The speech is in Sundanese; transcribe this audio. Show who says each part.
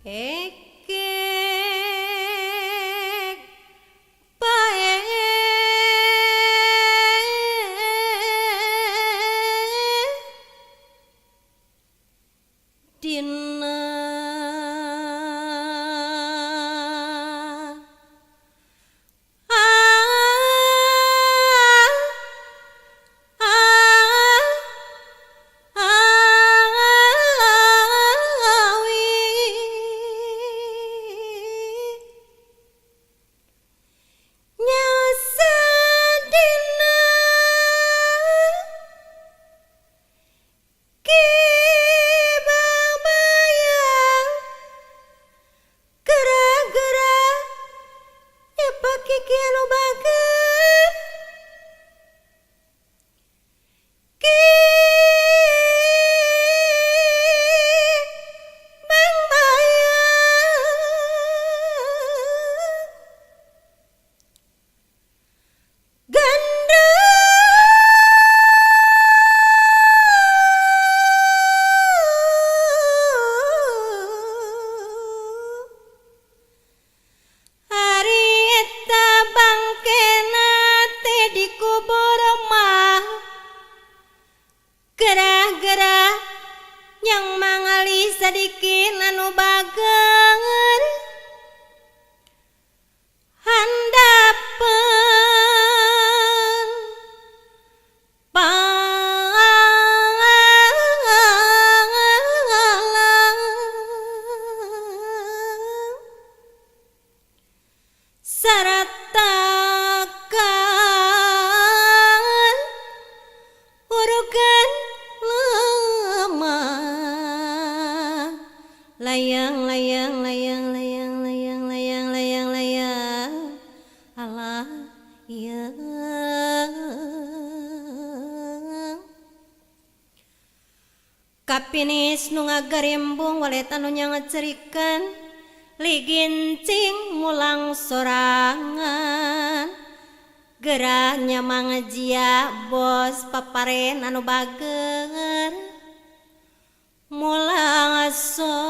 Speaker 1: Ekek bae dina awi nyasadina Ki Bayang gara-gara nyepak kiki anu bager Ki Bang Bayang Gandul Ari eta bangkena teh dikubur mah gerah-gerah yang mangali sadikin anu bager handapeun palang saratakan urugan lemah layang layang layang layang layang layang layang layang Allah iya. Kapinis nu ngagarimbung walet anu nyangecerikan ligincing mulang sorangan gerah nyamangejia bos paparen anu bager mulang sorangan.